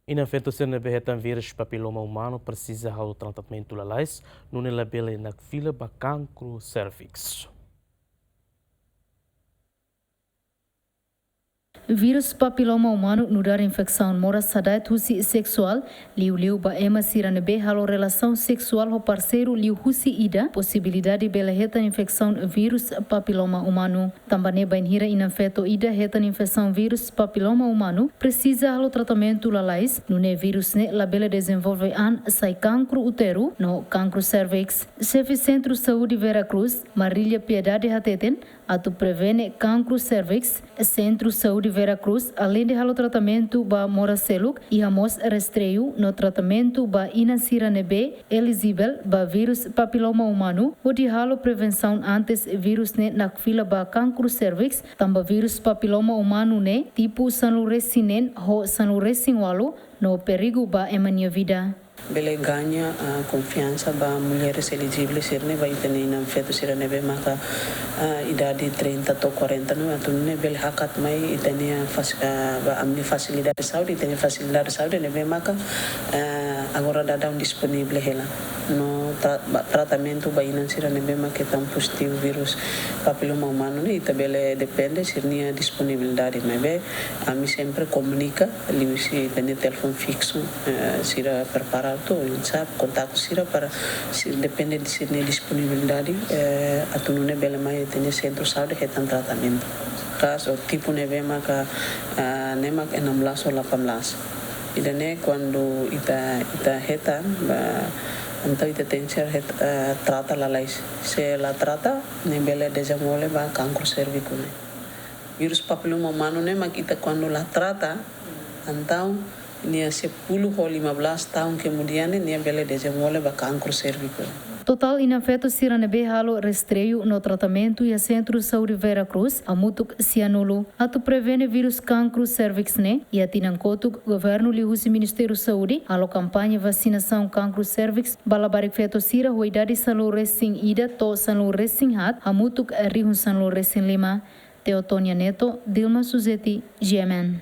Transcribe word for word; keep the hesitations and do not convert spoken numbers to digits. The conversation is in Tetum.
Inan-feto sira ne'ebé hetan vírus papiloma umanu presiza halo tratamentu lalais, nune'e labele nakfila ba kankru serviks. Vírus papiloma umanu nu'udar infesaun moras hada'et husi seksuál, liuliu ba ema sira ne'ebé halo relasaun seksuál ho parseiru liu husi ida, posibilidade bele hetan infesaun vírus papiloma umanu. Tanba ne'e bainhira inan-feto ida hetan infesaun vírus papiloma umanu, presiza halo tratamentu lalais, nune'e vírus ne'e labele dezenvolve an sai kankru úteru no kankru serviks. Xefe Sentru Saúde Vera Cruz, Marília Piedade hateten, atu prevene kankru serviks, Sentru Saúde Vera Cruz, aleinde halo tratamentu ba moras seluk, iha mós rastreiu no tratamentu ba inan sira ne'ebé elijivel ba vírus papiloma umanu, hodi halo prevensaun antes vírus ne'e nakfila ba kankru serviks, tanba vírus papiloma umanu ne'e tipu sanulu-resin-neen ho sanulu-resin-ualu no perigu ba ema nia vida. Bele gaña, ah, konfiansa ba mulheres elijivel sira-ne'e, ba ita-nia inan-feto sira ne'ebé maka, ah, idade trinta to'o quarenta no atu nune'e bele hakat mai ita-nia fas-, ah, ba ami-nia fasilidade saúde, ita-nia fasilidade saúde ne'ebé maka, ah, agora daudaun disponivel hela. No tra-, ba, tratamentu ba inan sira ne'ebé maka hetan pozitivu vírus papiloma umanu ne'e, ita bele depende sira-nia disponibilidade, maibé ami sempre komunika liuhusi ita-nia telefone fiksu, eh, sira prepara atu, WhatsApp, kontaktu sira para sira depende de sira-nia disponibilidade, eh, atu nune'e bele mai ita-nia sentru saúde hetan tratamentu. Kazu tipu ne'ebé maka, ah, ne'e mak enam belas ou delapan belas. Ida-ne'e kuandu ita, ita hetan, ba, entaun ita tenke het-, eh, trata lalais. Se la trata, ne'e bele dezenvolve ba kankru sérviku ne'e. Vírus papiloma umanu ne'e mak ita kuandu la trata, entaun nia sepuluh ou lima belas tahun kemudian ne'e nia bele dezenvolve ba kankru sérviku. Totál inan-feto sira ne'ebé halo rastreiu no tratamentu iha Sentru Saúde Vera Cruz hamutuk sianulu. Atu prevene vírus kankru serviks ne'e, iha tinan kotuk governu liuhusi Ministériu Saúde halo kampaña vasinasaun kankru serviks ba labarik-feto sira ho idade sanulu-resin-ida to'o sanulu-resin-haat, hamutuk rihun sanulu-resin-lima. Teotonia Neto, Dilma Suzeti, G M N.